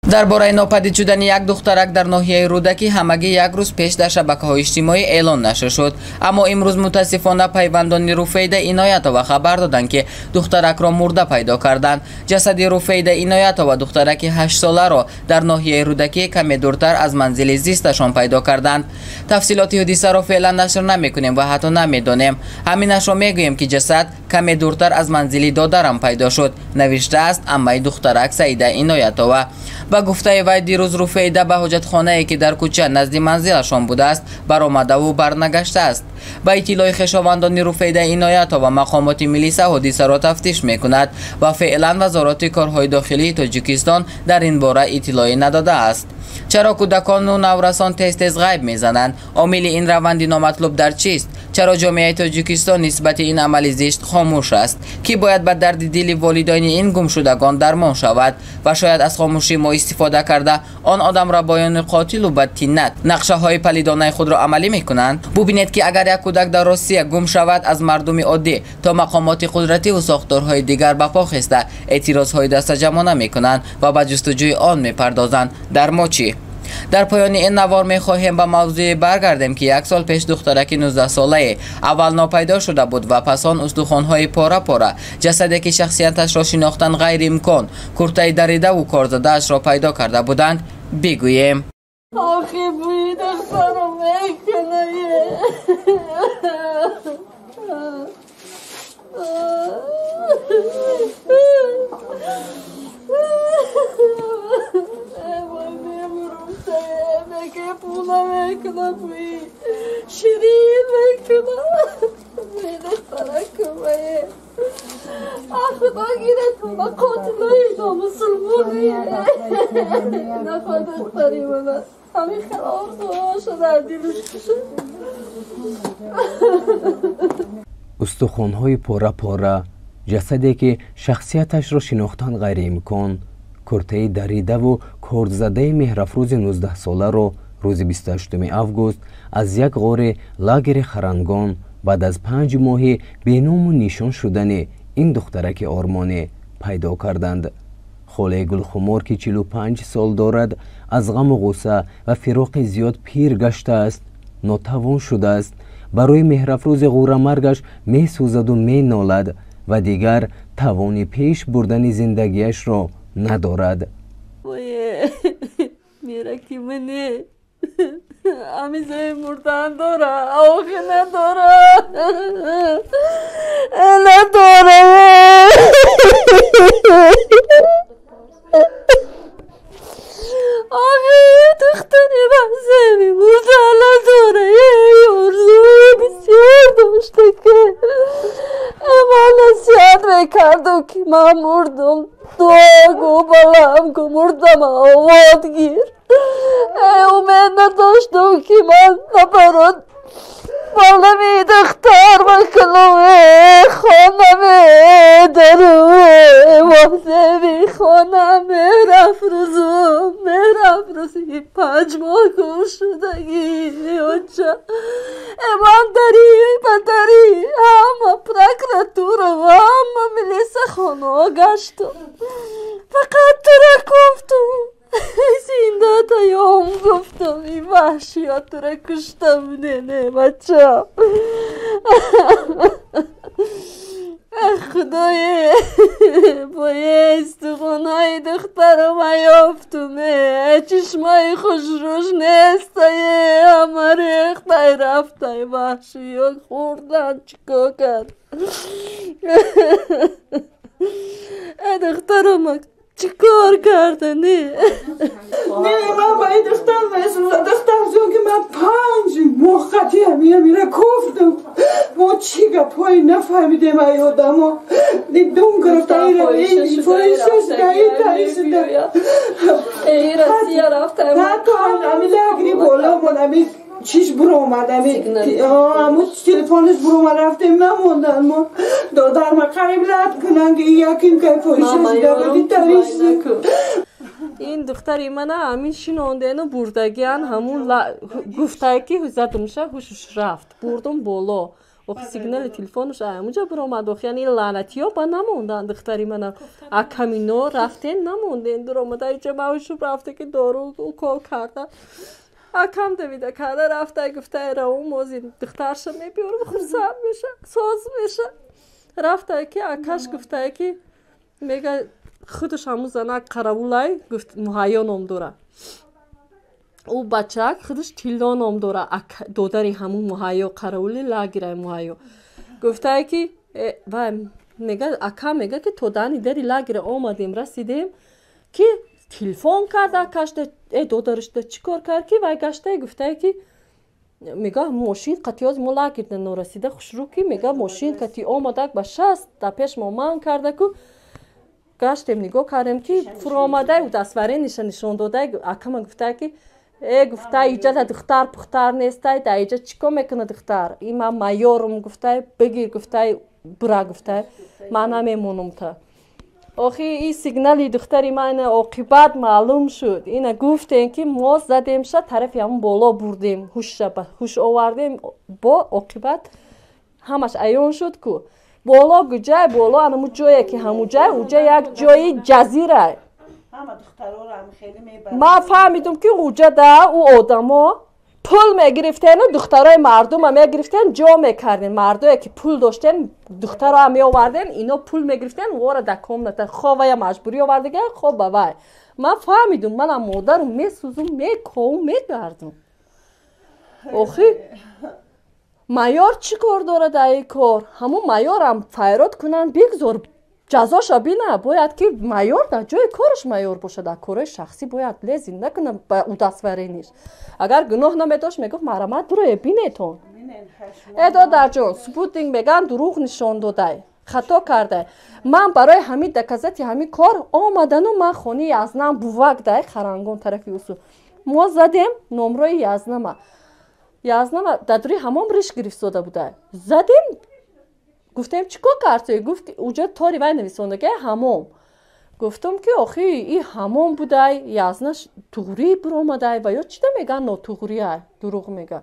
Дар бораи нопадид шудани як духтарак дар ноҳияи Рӯдакӣ ҳамагӣ як рӯз пеш дар шабакаҳои иҷтимоӣ эълон нашр шуд. Аммо имрӯз мутаассифона пайвандони Руфейда Иноятова хабар доданд, ки духтаракро мурда пайдо карданд. Ҷасади Руфейда Иноятова, духтараки ҳаштсоларо дар ноҳияи Рӯдакӣ каме дуртар аз манзили зисташон пайдо карданд. Тафсилоти ҳодисаро феълан нашр намекунем ва ҳатто намедонем. Ҳаминашро мегӯем, ки ҷасад каме дуртар аз манзили додарам пайдо шуд, навиштааст аммаи духтарак Саида Иноятова. Ба гуфтаи вай, дирӯз Руфейда ба ҳоҷатхонае, ки дар кӯча назди манзилашон будааст, баромадаву барнагаштааст. Ба иттилои хешовандони Руфейда Иноятова, мақомоти милиса ҳодисаро тафтиш мекунад ва феълан Вазорати корҳои дохилии Тоҷикистон дар ин бора иттилоӣ надодааст. Чаро кӯдакону наврасон тез-тез ғайб мезананд? Омили ин раванди номатлуб дар чист? Чаро ҷомеаи Тоҷикистон нисбати ин амали зишт хомӯш аст? Кӣ бояд ба дарди дили волидони ин гумшудагон дармон шавад? Ва шояд аз хомӯшии мо истифода карда он одамрабоёни қотилу бадтинат нақшаҳои палидонаи худро амалӣ мекунанд? Бубинед, ки агар як кӯдак дар Россия гум шавад, аз мардуми оддӣ то мақомоти қудративу сохторҳои дигар ба по хеста эътирозҳои дастаҷамъона мекунанд ва ба ҷустуҷӯи он мепардозанд. Дар мо чӣ? Дар поёни ин навор мехоҳем ба мавзӯе баргардем, ки як сол пеш духтараки 19-солае аввал нопайдо шуда буд ва пас он устухонҳои пора-пора, ҷасаде, ки шахсияташро шинохтан ғайриимкон, куртаи даридаву корзадаашро пайдо карда буданд, бигӯем. Охи, бӯи духтарам мекунае. Ширин мекунам. Бӯи духтаракумае. Худо гирад ба қотилои номусулмоне. Нахоҳ духтари мана. Ҳамин хел орзуҳоша дар дилуш кушад. Устухонҳои пора-пора, ҷасаде, ки шахсияташро шинохтан ғайриимкон, куртаи даридаву кордзадаи Меҳрафрӯзи 19-соларо рӯзи 28 август аз як ғори лагери Харангон баъд аз 5 моҳи беному нишон шудани ин духтараки ормонӣ пайдо карданд. Холаи Гулхумор, ки 45 сол дорад, аз ғаму ғусса ва фироқи зиёд пир гаштааст, нотавон шудааст. Барои Меҳрафрӯзи ғӯрамаргаш месӯзаду менолад ва дигар тавони пеш бурдани зиндагиашро надорад. Мераки мане ҳамизаи мурдан дора, охи надора, надора. Охи, духтари мазаби мурдан надора. Орзуи бисёр дошта, ки ман насиҳат мекардам, ки ман мурдам, дуо гу балам гу, мурдам овод гир. Умед надоштам, ки ман наоборот балами духтар мекунам, хонаме даруе вазеви хона мерафрӯзум, мерафрӯзи 5 моҳ гум шудагӣ оча. Ман дари ба дари ҳама прокуратура ва ҳама милиса хонаҳо гаштам, фақат тура гуфтам, зинда таём гуфтам, ин ваҳшиё тура куштам. Не, не, бача, худое, бои истухонаи духтарам ёфтуме, чишмаи хушрӯш нестае, ҳама рехтай рафтай, ваҳшиё хӯрдан. Чикор кард духтарам? Чикор кардани? Не, ман ба ин духтар месӯзам. Духтар ҷон, ки ман 5 моҳ қатъи ҳамина гуфтам. Мо чӣ гапҳое нафаҳмидем, ай одамо. Дум гирифта, фоҳиша шуда, таи шуда. Россия рафта. Ҳатто ҳами лагери боломон ҳами чиш буромад, ами аму телефонаш буромад, рафтем, намондан мо. Додарма қариб рад кунанд, ки яким кай фоҳиша шуда буди, тавиш. Ин духтари мана ҳамин шинондену бурдагиан, ҳамун гуфтае, ки задумша, ҳушуш рафт, бурдум боло. Охи сигнали телефонаш ҳамунҷа биромад. Охи яъне лаънатиё ба намонданд духтари мана. Акамино рафтен намонден дуромада иҷа маушуб рафте ки дору укол карда. Акам давида карда рафта гуфта равум ози духтарша мебиёрам хурсанд меша соз меша. Рафта ки акаш гуфта ки мега худаш ҳамун занак қаравулай гуфт Муҳайё ном дора. Ӯ бачак худаш Тилло ном дора, додари ҳамун Муҳайё қаравули лагерай Муҳайё. Гуфтае ки вай мега ака мега ки то дани дари лагера омадем расидем ки телефон кард акашда э додарашда чӣ кор кард ки вай гаштае гуфтае ки мега мошин қатиёз мо лагерда норасида хушрӯ ки мега мошин кати омадак ба шаст дар пеш мо манг кардаку гаштем нигоҳ кардем ки фуромадай дастварениша нишон додай акама гуфтае ки э гуфта иҷа да духтар пухтар нестай да иҷа чӣ кор мекунад духтар и ман майорум гуфтай бигир гуфтай бура гуфтай ман намемонам та. Охи и сигнали духтари ман оқибат маълум шуд. Ина гуфтем ки мо задемша тарафи ҳамун боло бурдем ҳушша ҳуш овардем бо оқибат ҳамаш аён шуд ку боло гуҷай боло анаму ҷое ки ҳамун ҷай уҷа як ҷои ҷазира. Ман фаҳмидум ки уҷа да ӯ одамо пул мегирифтену духтарои мардума мегирифтен ҷо мекарден. Мардое ки пул доштен духтароа меоварден ино пул мегирифтен вора да комната ховая маҷбурӣ овардага хоб ба вай. Ман фаҳмидум манам модару месӯзум мековум мегардум. Охи майор чӣ кор дорад дар ин кор? Ҳамун майорам файрод кунанд бигзор ҷазоша бина. Бояд ки майор дар ҷои кораш майор бошад, дар корҳои шахсӣ бояд лезин накунад ба удастворениш. Агар гуноҳ намедошт мегуфт марамат дурое бинетон. Э додарҷон спутник меган дурӯғ нишон додай, хато кардай. Ман барои ҳамин доказати ҳамин кор омадану ман хонаи язнам бувак дай харангон тарафи усу. Мо задем номрои язнама. Язнама дар дури ҳамом риш гирифтода будай. Задем гуфтем чӣ кор кардӣ? Гуфт уҷа тори вай нависондага ҳамом. Гуфтам ки охи и ҳамом будай, язнаш туғрӣ биромадай ва ё чида меган нотуғрия, дурӯғ мега.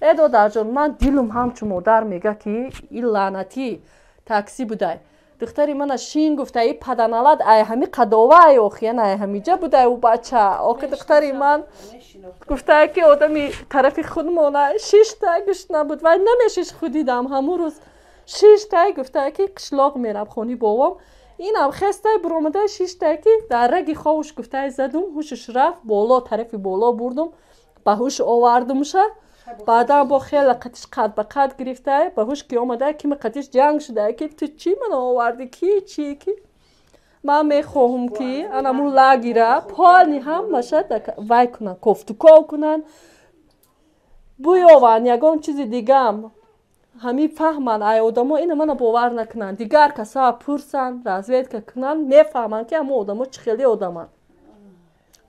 Э додарҷон ман дилум ҳамчун модар мега ки и лаънатӣ такси будай. Духтари мана шин гуфта и паданалад ай ҳами қадовай охи яна ай ҳамиҷа будай ӯ бача. Охи духтари ман гуфтае ки одами тарафи худмона шишта гӯш набуд вай намешиш худидам ҳамун рӯз шиштай гуфтае ки қишлоқ мерам хони бобом. Инам хестай биромадай шиштай ки дар раги ховуш гуфтае задум ҳушаш рафт боло тарафи боло бурдум ба ҳуш овардумша. Баъдан бо хеле қатиш қад ба қад гирифтай ба ҳуш ки омадай кими қатиш ҷанг шудай ки ту чӣ мана овардӣ ки чӣ ки ман мехоҳум ки анамун лагера полни ҳамаша вай кунанд кофтуков кунанд буёванд ягон чизи дигам ҳамин фаҳманд ай одамо ина мана бовар накунанд дигар касоа пурсанд разведка кунанд мефаҳманд ки ҳамон одамо чӣ хеле одаманд.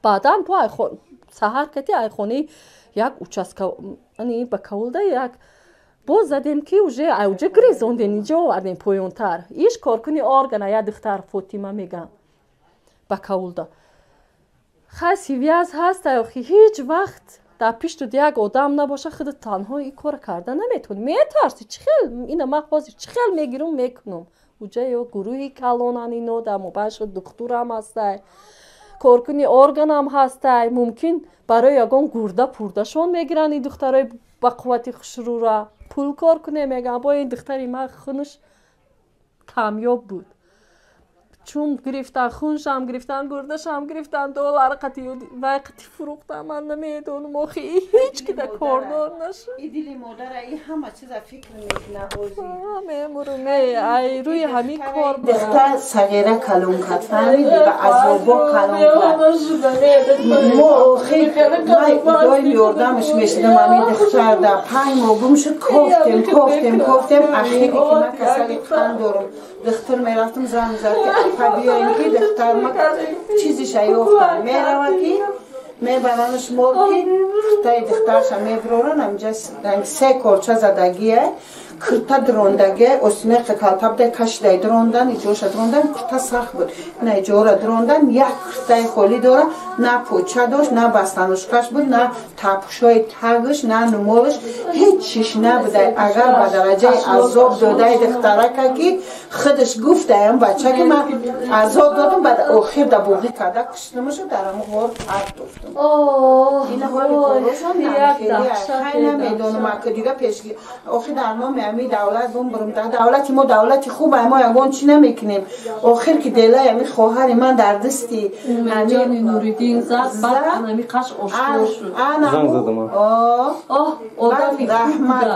Баъдан бо саҳар кати айхонаи як участка ани ба кавулда як боз задем ки уже айуҷа гирезондем инҷа овардем поёнтар. Иш коркуни органа як духтар Фотима меган ба кавулда. Хай связ ҳаст охи ҳеҷ вақт дар пиштуд як одам набоша худат танҳо ин кора карда наметавонӣ. Метарсӣ чӣ хел ина ман ҳозир чӣ хел мегирум мекунум. Уҷа ё гурӯҳи калонан ино дар мобайншо духтурам ҳастай, коркуни органам ҳастай. Мумкин барои ягон гурда пурдашон мегиранд ин духтарои ба қуввати хушрӯра пул кор куне мегӯянд. Бо ин духтари ман хунаш камёб буд. Чун гирифтан хуншам гирифтан гурдашам гирифтан доллар қати вай қати фурӯхтан ман намедонам охи ҳеҷ ки да кордор нашуд. И дили модара и ҳама чиза фикр мекуна ҳозир. Мемурум ай рӯи ҳамин кор духтар сағира калон кард фаҳмидӣ ба азобо калон кард. Мо охи доим ёрдамаш мешудам ҳамин духтар да 5 моҳ гум шуд кофтем кофтем кофтем ахире ки ман касали қанд дорум духтур мерафтам занг зад ки апа биёем ки духтар ма чизиша ёфтам мерава ки мебаранаш мор ки таи духтарша мебироран ҳаминҷа се корча задагие Кирта дрондаге, остина калтабда кашидай дрондан, иҷоша дрондан, кирта сахт буд. На иҷора дрондан, як киртаи холӣ дора, на поча дошт, на бастанушкаш буд, на тапушои тагш, на нумолаш, ҳеҷ чиш набудай. Агар ба дараҷаи азоб додаи духтарака ки худаш гуфтаям бача ки ман азоб додам, баъд охир да буғӣ карда куштамашу дар ҳамон ғор партофтам. Ина ҳоли корошон хай намедонам, ака дига пеш охир дар номи ами давлат бумбурум. Давлати мо давлати хуб, мо ягон чӣ намекунем. Охир ки делаи ами хоҳари ман дар дасти Ҷони Нуриддин зад, баъд ами қаш ошкор шуд. Занг задам. Оҳ, одами раҳмат,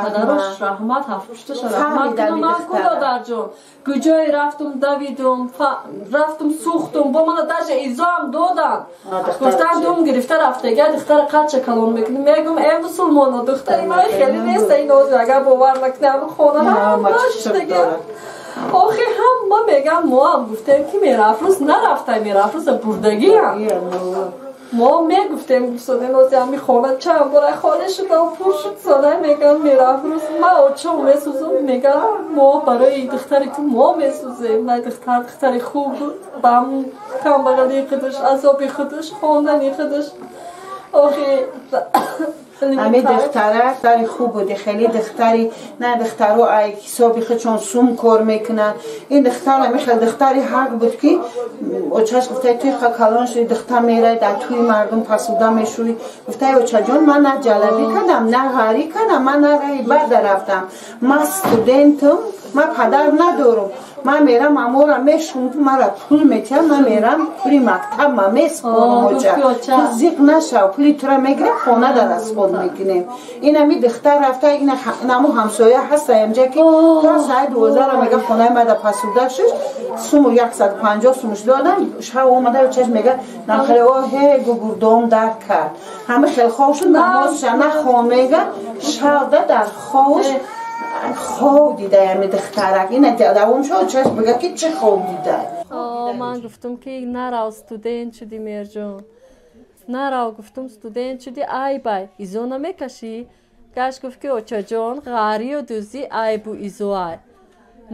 падарош раҳмат, ҳафтпушташа раҳмат кунам. Ман кудадарҷон, куҷое рафтум, давидум, рафтум, сӯхтум, бо мана даже изоам доданд. Гуфтанд дум гирифта рафтага, духтара қадша калон мекунем. Мегум, э мусулмоно, духтари ман хеле нест, ин озу агар бовар накунам, хона ҳамаштага. Охи ҳама мегам, мо ҳам гуфтем ки Меҳрафрӯз нарафтай, Меҳрафрӯза бурдагиам. Мо мегуфтем, гуфтодем, ами хона чанд бора холӣ шудам, пур шуд, сода мегам Меҳрафрӯз, ман очом месӯзам, мегам мо барои духтари ту мо месӯзем. Ман духтар духтари хуб буд, ба камбағалии худаш, азоби худаш, хондани худаш. Охи ами духтара духтари хуб буди, хеле духтари на духтаро ай ҳисоби худшон сум кор мекунанд. Ин духтар ами хел духтари ҳақ буд ки очаш гуфтай туй ха калон шуди, духтар мерай дар туи мардум пасуда мешӯӣ. Гуфтай очаҷон, ман на ҷалабӣ кардам, на ғарӣ кардам, ман на раҳи бада рафтам, ман студентам, ман падар надорам, ман мерам амора мешум, мара пул метиҳам, ман мерам пули мактаб ма месупорам. Оча, ту зиқ нашав, пули тура мегирем, хона дар расход мекунем. Ин ами духтар рафта, инамо ҳамсоя ҳаста амҷа ки то саат 12 мега хонаи мада пасуда шуд, суму 150 сумуш додам. Шав омада очаш мега нахеле о ҳе гугурдом дард кард, ҳама хел хов шуд, намозша нахон мега, шавда дар ховш хоб дидай ами духтарак. Ина давом шуд, чаш бига ки чӣ хоб дидай. Ман гуфтум ки нарав, студент шуди, Меҳрҷон, нарав, гуфтум студент шуди, айбай изо намекашӣ. Гаш гуфт ки очаҷон, ғарию дузӣ айбу изоай,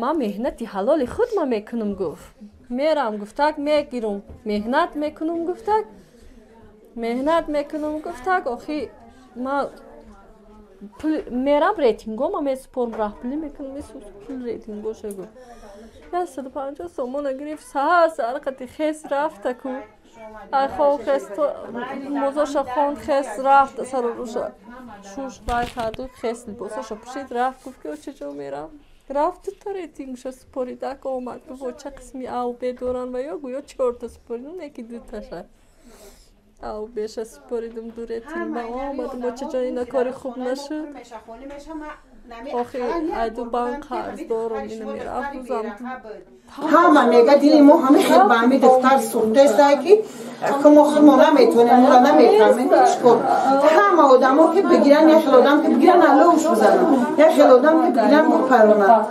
ман меҳнати ҳалоли худ ма мекунам. Гуфт мерам, гуфтак мегирум, меҳнат мекунам, гуфтак меҳнат мекунам, гуфтак охи ман мерам рейтингома месупорам, раҳпулӣ мекунам, пул рейтингоша. Гуфт 150 сомона гирифт, саҳар саҳар қати хес рафта ку ай хов хес мозоша хонд, хес рафт, саруруша шуш вай карду, хес либосаша пӯшид, рафт. Гуфт ки оча ҷо мерам, рафт дута рейтингша супоридак омад. Гуфт оча қисми ав бедоран ва ё гӯё чорта супоридам, неки дуташа ав беша супоридум, ду рейтинг ба омадум. Очаҷон, ина кори хуб нашуд. Охи айду банк қарз дорум, ина Меҳрафрӯзам. Ҳама мега дили мо ҳами хел ба ҳами духтар сӯхтестай ки мо худмо наметавонем, ӯра намефаҳмем чӣ кор. Ҳама одамо ки бигиран, як хел одам ки бигиран аловш бизананд, як хел одам ки бигиран бупаронанд.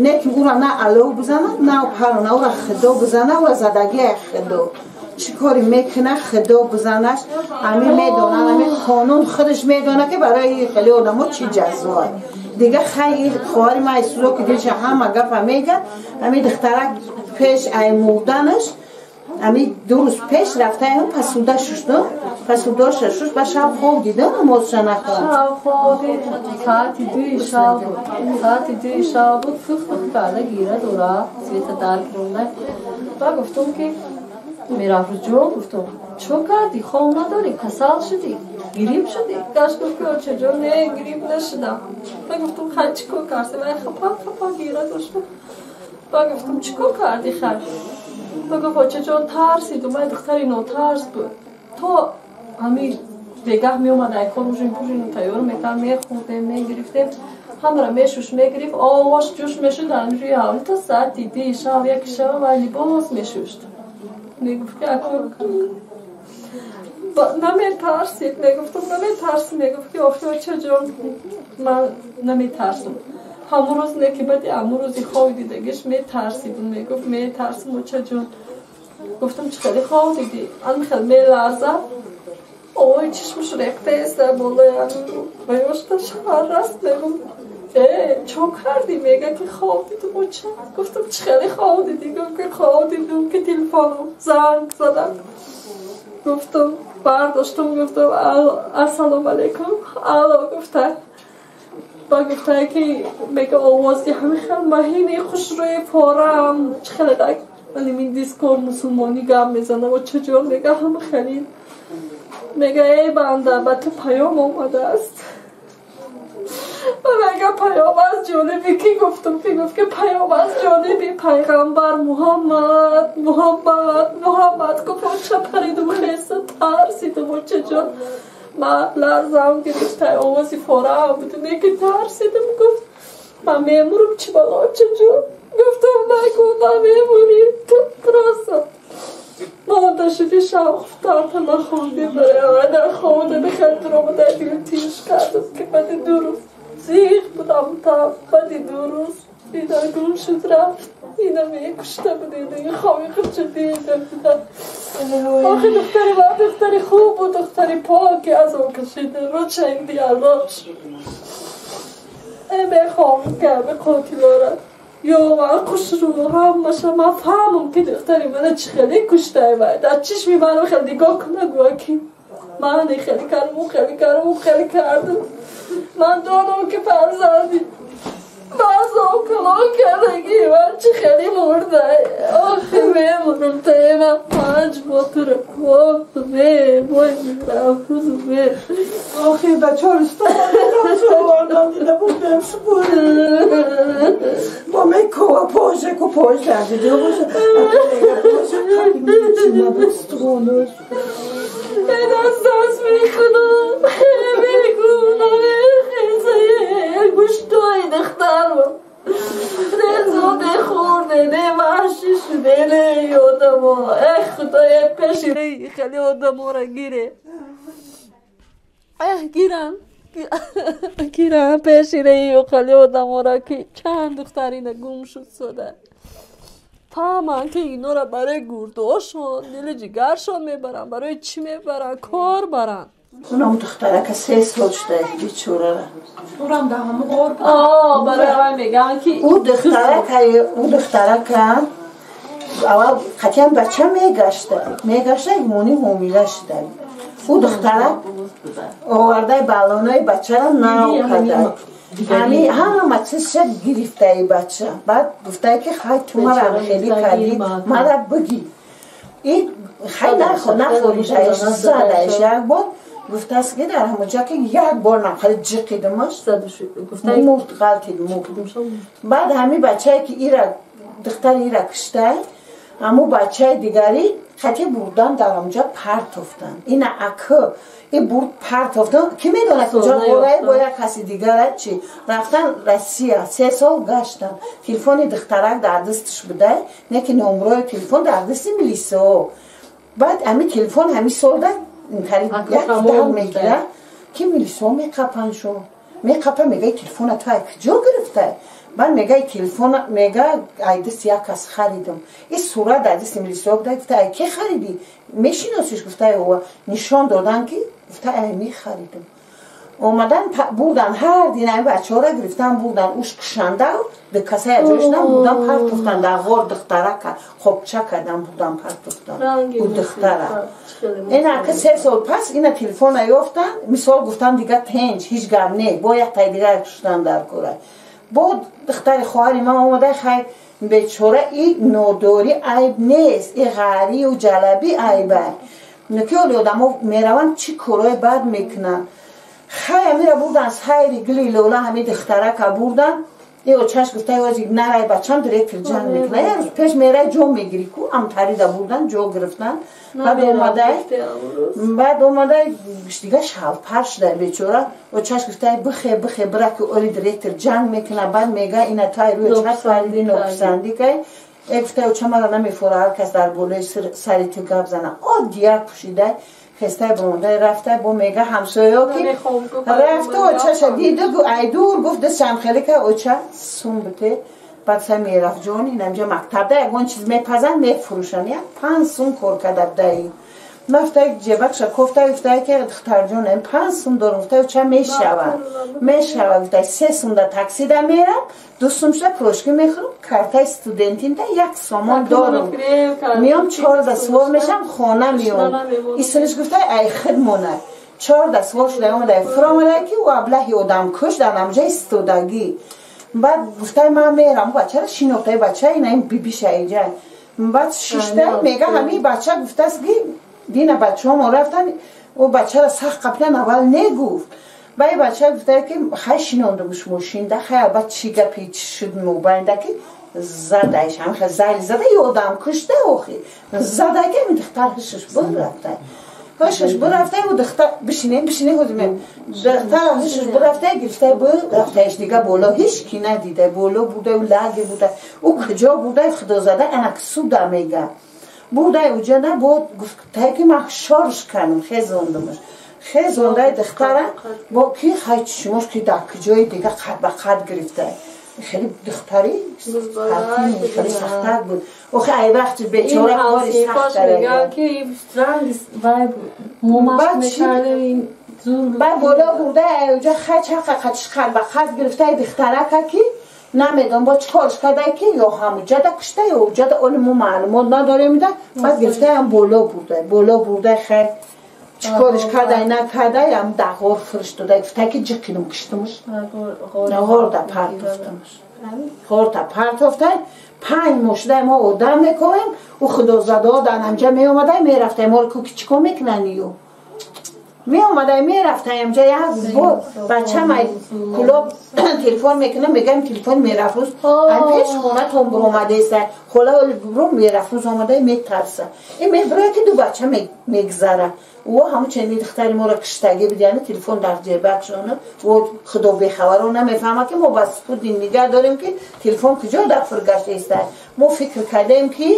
Не ки ӯра на алов бизананд, на парона, ӯра худо бизана, ӯра задагия худо. Чӣ кори мекуна, худо бизанаш, ами медонанд, ами қонун худаш медона ки барои хеле одамо чӣ ҷазоа. Дига хай хоҳари ман айсузо ки дилша ҳама гапа мега, ами духтарак пеш ай мурданаш ами ду рӯз пеш рафтаям пасуда шуштум, пасудаша шуш, ба шаб хоб дидам, намозша нахонд. Шаб хоб дид, соати дуи шаб буд, соати дуи шаб буд, фух карда гира дора, света дар гиронда. Ба гуфтум ки Меҳрафрӯзҷон, гуфтум чо кардӣ, хоб надорӣ, касал шудӣ, грип шудӣ? Гаш гуфт ки очаҷон, не, грип нашудам. Ба гуфтум хай чӣ кор кардӣ? Ман хапа хапа гира доштам. Ба гуфтум чӣ кор кардӣ хай? Ба гуфт очаҷон, тарсиду, ман духтари нотарс буд. То ҳами бегаҳ меомад, ай кор ужин пужину тайёр мекард, мехӯрдем, мегирифтем, ҳамаро мешуш мегирифт, ош ҷӯш мешуд дар рӯи ҳавлӣ то соати дуи шаб, яки шаб вай либос мешушт. Мегуфт ки ако наметарсид, мегуфтум наметарсид, мегуфт ки охи очаҷон, ман наметарсам. Ҳамон рӯз не ки баъди ҳамон рӯзи хоб дидагиш метарсидум, мегуфт метарсам очаҷон. Гуфтам чӣ хеле хоб дидӣ? Ан хел меларзад, ой чишмаш рехтаеста болои ва ёшта шаҳар раст мегум. Чо кардӣ? Мега ки хоб дидам оча. Гуфтам чӣ хеле хоб дидӣ? Гуфт ки хоб дидам ки телефоном занг задам. Гуфтам бардоштам, гуфтам ассалому алайкум. Алло гуфта. Ба гуфта ки мега овози ҳамин хел маҳини хушрӯи порам чӣ хеле так вале мин диско мусулмонӣ гап мезанам оча ҷон мега ҳама хеле мега эй банда ба ту паём омадааст. Мега паём аз ҷониби ки гуфтам ки гуфт ки паём аз ҷониби пайғамбар Муҳаммад Муҳаммад Муҳаммад. Гуфт оча паридум хеста тарсидум оча ҷон. Ман ларзам гирифта овози фораам буд не ки тарсидум. Гуфт ман мемурам чӣ бало оча ҷон. Гуфтам нагу намемурӣ ту просто монда шуди шаб хуфтанта нахондӣ барои дар хобда бихел дуромада дил тиш кардам ки баъди ду рӯз зиқ будам та баъди ду рӯз ина гум шуд рафт. Ина мекушта буд ина хоби худшо дида буда. Охи духтари ман духтари хуб буд, духтари поки аз он кашида рӯчанг диалош. Мехоҳам ки ами қотилора ё ман хушрӯ ҳамаша ман фаҳмам ки духтари мана чӣ хеле куштаи вай. Дар чишми маро хеле нигоҳ куна гӯя ки ман хеле кардам, ӯ хеле кардам, ӯ хеле кардам. Ман донам ки фарзанди баъзо калон кардагӣ ман чӣ хеле мурда. Охи мемурам та ман 5 моҳ туро кофтам вой мерафрӯзу ме. Охи ба чористон овардан дида будем супури. Бо мекова поже ку поже дида боша. Поже чӣ набуд стронаш. Даст мекунам, мекунам, гӯштои духтарам. Не зоде хӯрде, не ваҳшӣ шуде, не одамо. Эх, худоя пеши хеле одаморо гире. Эх, гирам. Гирам пеши рею хеле одаморо ки чанд духтарина гум шуд сода. Фаҳманд ки инора барои гурдошон, дили ҷигаршон мебаранд, барои чӣ мебаранд, кор баранд. Унам духтарака 3 сол шуда бечорара. Урам да ҳаму ғор буд. Барои аввал мегӯянд ки ӯ духтарака аввал қатъиян бача мегашта, мегашта имони ҳомила шуда. Ӯ духтарак овардаи балонаи бачара нав карда. Ҳами ҳама чизша гирифтаи бача. Баъд гуфтае ки хай ту мара хеле кардӣ, мара бигӣ. И хай нахоридаиш, задаиш як бор. Гуфтааст ки дар ҳамонҷа ки як бор нахали ҷиқидимаш, мурд, ғалтид мурд. Баъд ҳами бачае ки ира духтари ира киштай, ҳаму бачаи дигари хати бурдан дар ҳамонҷа партофтанд. Ина акы и бурд партофтан, ки медонад куҷо ғорае бо як каси дигара чи рафтан Россия 3 сол гаштан. Телефони духтарак дар дасташ будай, не ки номрои телефон дар дасти милисао. Баъд ҳами телефон ҳами солда як дар мегирад ки милисао меқапанд шо. Меқапа мега телефона ту ай куҷо гирифтай? Баъд мега телефона мега ай дасти як кас харидам. И сурат дар дасти милисао буда, гуфта ай ки харидӣ? Мешиносиш? Гуфта ай нишон додан ки гуфта ай мехаридам. Омадан бурдан ҳар дин ай бачаҳоро гирифтан бурдан уш кушанда ду касай аҷои шудан бурдан партофтан дар ғор духтарака хобча кардан бурдан партофтан ӯ духтара. Ина ки 3 сол пас ина телефона ёфтан, мисол гуфтан дига тенҷ ҳеҷ гап не, бо як тай дигар куштан дар кора. Бо духтари хоҳари ман омада хай бечора и нодорӣ айб нест, и ғарию ҷалабӣ айба. Ки оли одамо мераванд чӣ корҳои бад мекунанд. Хай амира бурдан сайри гили лола ҳами духтарака бурдан. И очаш гуфта ози нарай бачам директор ҷанг мекунад. Як рӯз пеш мерай ҷо мегирӣ ку амтарида бурдан ҷо гирифтан. Баъд омадай дига шалпар шуда бечора. Очаш гуфта бихе бихе бира ки оли директор ҷанг мекунад. Баъд мега ина тай рӯи чаш фариди нописандӣ кай. Гуфта оча мара намефора ҳар кас дар болои сари ту гап зана. Оддияк пӯшидай хестай бомондай рафтай бо мега ҳамсоё ки рафта очаша диду айдур гуфт дастшам хеле ка оча сум бите. Баъд сай мераф ҷон инамҷа мактабда ягон чиз мепазанд мефурӯшанд. Як 5 сум кор карда будаи. Ман ҷебакша кофта гуфта ки духтарҷон ин 5 сум дорам, гуфта ча мешава? Мешава, гуфта 3 сум да такси да мерам, 2 сум ша пирожки мехӯрам, картаи студентинда 1 сомон дорам. Миём 4 да сувор мешам, хона миём. Исмиш гуфта ай худ монад. 4 да сувор шуда омада фуромада ки ӯ аблаҳи одамкуш дар намҷа истодагӣ. Баъд гуфта ман мерам, бачара шинохта, бача ина ин бибиша инҷа. Баъд шишта мега ҳамин бача гуфтааст ки дина бачаҳомо рафтан, ӯ бачара сахт қапидан аввал негуфт. Баъд бача гуфта ки хай шинондагуш мошинда, хай албат чӣ гапи чӣ шуд мобайнда ки задаиш, ҳамин зайл зада ё одамкушда охи. Зада ки ҳамин духтар ҳушаш буд рафта. Ҳушаш буд рафта, ӯ духтар бишине, бишине ҳозир духтар ҳушаш буд рафта, гирифта буд рафтаиш дига боло ҳеч ки надида, боло буда, ӯ лаге буда, ӯ куҷо буда, худозада анак суда мега. Бурдай уҷа на бо гуфтай ки ман шорш кардам, хезондамаш. Хезондай духтара бо ки хай чишмош ки дар куҷои дига қад ба қад гирифта. Хеле духтари хеле сахттар буд. Охи ай вақти бечора кори сахт мегӯянд ки ранг вай момаш мекардем зур. Баъд боло бурдай ай уҷа хай чақа қадш қад ба қад гирифтай духтарака ки намедонам бо чӣ корш кардай ки ё ҳамуҷада кушта ё уҷада, оли мо маълумот надорем да. Баъд гирифтаям боло бурдай, боло бурдай хай чӣ корш кардай накардай, ам дағор фиристодай, гуфтай ки ҷиқинам куштумш, ғорда партофтамш, ғорда партофтай. 5 моҳ шудай мо одам мекоҳем, ӯ худозадаҳо дар намҷа меомадай мерафтай, моро ку чӣ кор мекунанд ё меомадай мерафтаем ҷа як бор бачам ай кулоб телефон мекунам, мегаем телефон Меҳрафрӯз ай пеш хонатон буромадаеста, хола буром Меҳрафрӯз омадай метарса. Ин мебурая ки ду бача мегзара. Ӯ ҳамун ченди духтари моро киштагӣ буд, яъне телефон дар ҷебакшона, ӯ худо бехабаро намефаҳма ки мо ба спутник нигаҳ дорем ки телефон куҷо дар фургаштаеста. Мо фикр кардем ки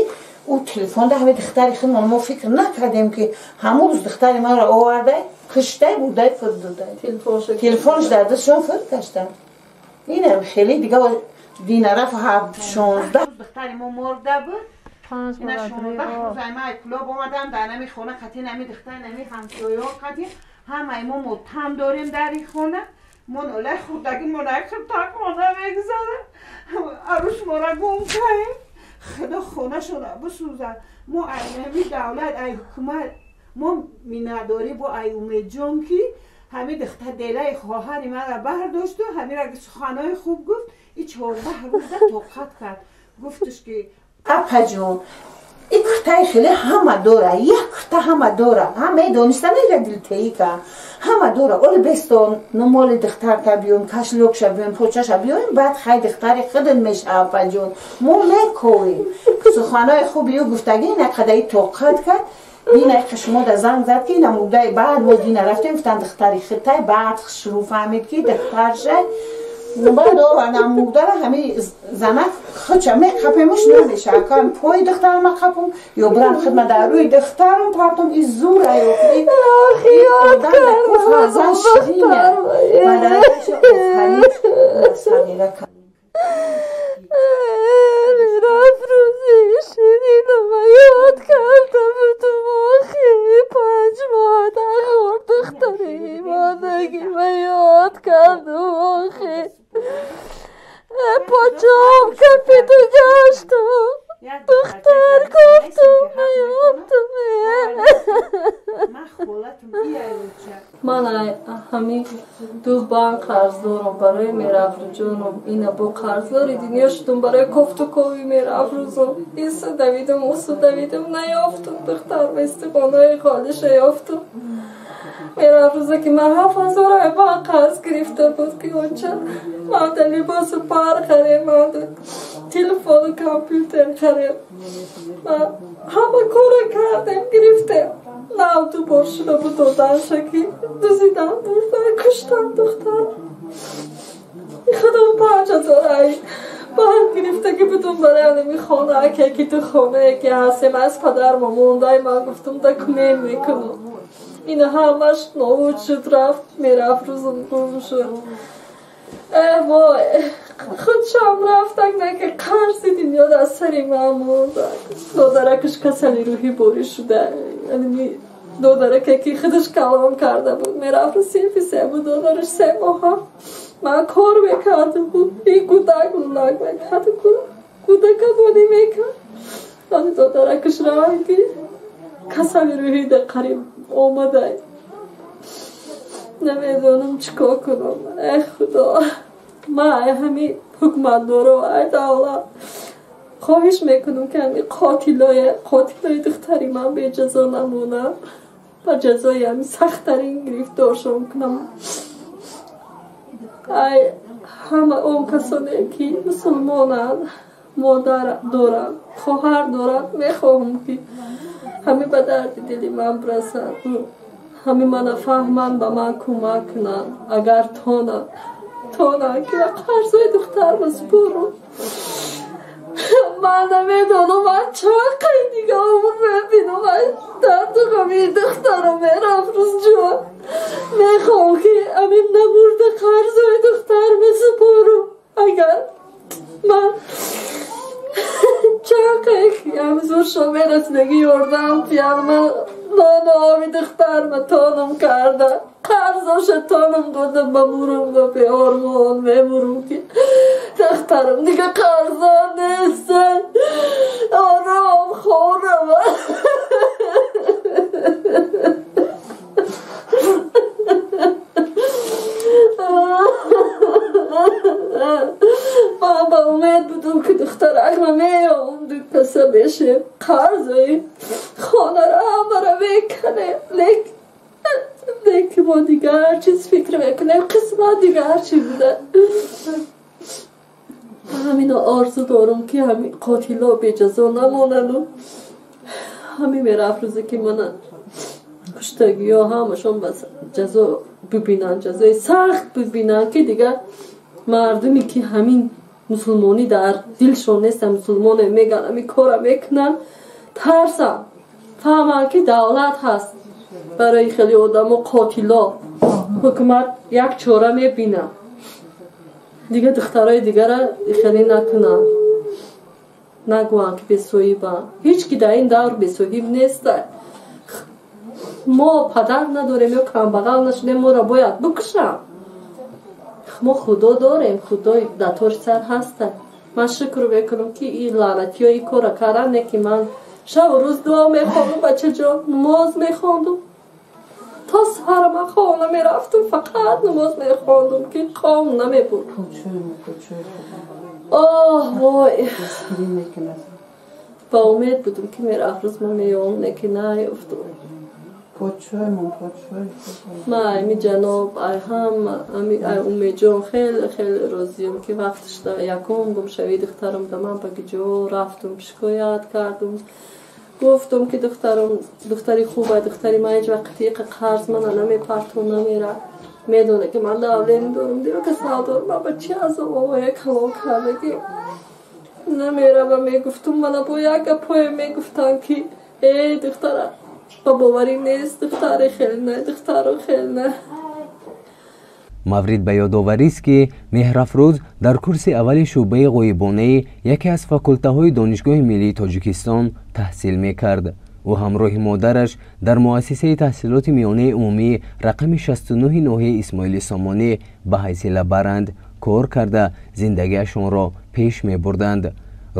ӯ телефон да ҳамин духтари худмон, мо фикр накардем ки ҳамун рӯз духтари маро овардай, куштай, бурдай, фурдудай. Телефонш дар дастшон фур гаштан. Инам хеле дига дина рафт 16 духтари мо мурда буд. Ина 16 рӯз ай ман клуб омадам, дар нами хона қати нами духтар, нами ҳамсояҳо қати ҳамаи мо мотам дорем дар ин хона. Мо нолаи хурдагӣ мо накуртак хона мегузарем. Арӯш мора гум кардем. Худо хонашона бисӯзад. Мо ай ҳами давлат, ай ҳукумат мо миннатдорӣ бо ай Умедҷон ки ҳамин духтар делаи хоҳари маро бардошту ҳамира суханҳои хуб гуфт. И 14 рӯза тоқат кард. Гуфташ ки апаҷон, ин куртаи хеле ҳама дора, як курта ҳама дора, ҳама дониста нера дилтеӣ ка ҳама дора. Оли бесто номоли духтарта биём, кашлёкша биём, почаша биём, баъд хай духтари худат мешава апаҷон. Мо мекоҳем. Суханҳои хуби ӯ гуфтагӣ ина қадари тоқат кард. Дина шумо да занг зад ки ина мурдаи баъд мо дина рафтем, гуфтан духтари худтай, баъд шурӯъ фаҳмид ки духтарша. Баъд овардам мурдара, ҳамин занак худша меқапемуш намешава. Кам пои духтарам қапум ё бурам хидма дар рӯи духтарам партум, и зур ай одам да куф ширина. Мадараша офарид сағира кард. Меҳрафрӯзи ширинам ёд кардам будум, охи 5 моҳ дағор духтари модагима ёд кардум, охи почом капиду гаштум, духтар гуфтум наёфтум. Ман ҳамин ду банк қарз дорам барои Меҳрафрӯзҷонам, ина бо қарздори дунё шудум барои кофту кови Меҳрафрӯзам. Ису давидам, усу давидам, наёфтум духтар, истиқонаи холиша ёфтум. Меҳрафрӯза ки ман 7000 ай банк қарз гирифта буд ки онча ман да либосу пар харем, ман да телефону компютер харем. Ман ҳама кора кардем, гирифтем. Нав ду бор шуда буд доданша ки дузидан бурдан, куштан духтар. Худо 5000 ай банк гирифта ки будум барои ҳамин хона, ки ту хонае ки ҳастем аз падарма мондай, ман гуфтум да кунем мекунам. Ина ҳамаш нобуд шуд, рафт, Меҳрафрӯзам гум шуд. Вой, худшам рафтак, не ки қарзи дунё дар сари ман мондак. Додаракаш касали рӯҳӣ борӣ шуда. Яъне Додараке ки худаш калон карда буд, мерафт синфи се буд, додараш 3 моҳа. Ман кор мекардам, ин кӯдак лулак мекард, кӯдака бонӣ мекард. Ани додаракаш ранги касали рӯҳӣ да қариб омадай. Намедонам чӣ кор кунам. Эй Худо, ман ай ҳами ҳукуматдоро, ай давлат хоҳиш мекунам, ки ҳами қотилои духтари ман беҷазо намонанд ва ҷазои ҳами сахттарин гирифторшон кунам. Ай ҳама он касоне ки мусулмонанд, модар доранд, хоҳар доранд, мехоҳам ки ҳами ба дарди дили ман бирасанд, ҳами мана фаҳманд, ба ман кӯмак кунанд, агар тонанд ки ба қарзои духтарма супорам. Ман намедонам, ман чанд қай дига умр мебинам. Дарду ғами духтарам Меҳрафрӯзҷон. Мехоҳам ки ҳамин намурда қарзои духтарма супорам. Агар ман чанд қай ҳамзуршон мерасидаги ёрдам пиям, ман нону оби духтарма тонам карда, қарзоша тонам дода, ба мурам ба беормон мемурам, ки духтарам дига қарздор нест, ором хонам. Ман ба умед будам, ки духтаракма меём, ду каса мешем, қарзои хонаро ҳамаро мекунем, лекин мо дигар чиз фикр мекунем, қисмат дигар чӣ буда. Ҳамино орзу дорам, ки ҳами қотило беҷазо намонанду ҳами Меҳрафрӯзе ки мана куштагиҳо ҳамашон ба ҷазо бибинанд, ҷазои сахт бибинанд, ки дигар мардуме ки ҳамин мусулмонӣ дар дилшон нест, мусулмоне меган, ҳамин кора мекунанд, тарсанд, фаҳманд, ки давлат ҳаст барои хеле одамо қотило. Ҳукумат як чора мебинад, дига духтарои дигара хеле накунанд, нагӯянд, ки бесоҳибанд. Ҳеҷ ки дар ин давр бесоҳиб нест. Мо падар надорем ё камбағал нашудем, моро бояд бикушанд. Мо худо дорем, худои дар тори сар ҳаста. Ман шукр мекунам, ки ин лаънатиҳо ин кора карданд, не ки ман шабу рӯз дуо мехондум, бачаҷон, намоз мехондум. То саҳара ман хона мерафтум, фақат намоз мехондум, ки қом намебуд. Оҳ вой, ба умед будам, ки Меҳрафрӯз ман меём, не ки наёфтум. Ман ами ҷаноб, ай ҳама, ай Умедҷон хеле хеле розиям, ки вақташ якум гумшавии духтарам да ман ба ҷо рафтум, шикоят кардум, гуфтум, ки духтарам духтари хуба, духтари ман ҳеҷ вақт тиқи қарз мана намепартон, намера, медона, ки ман давление дорам, дило касал дорам, ман ба чӣ азобҳое калон карда, ки намера. Ва мегуфтум, мана бо як гапҳое мегуфтанд, ки э духтара ба боварӣ нест, духтаре хеле не, духтаро хеле не. Маврид ба ёдоварист, ки Меҳрафрӯз дар курси аввали шӯъбаи ғоибонаи яке аз факултаҳои Донишгоҳи миллии Тоҷикистон таҳсил мекард. Ӯ ҳамроҳи модараш дар муассисаи таҳсилоти миёнаи умумӣ рақами 69 ноҳияи Исмоили Сомонӣ ба ҳайси лабаранд кор карда, зиндагиашонро пеш мебурданд.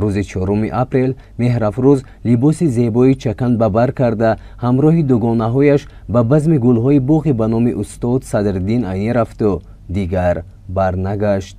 Рӯзи 4 апрел Меҳрафрӯз либоси зебои чакан ба бар карда, ҳамроҳи дугонаҳояш ба базми гулҳои боғи ба номи устод Садриддин Айнӣ рафту дигар барнагашт.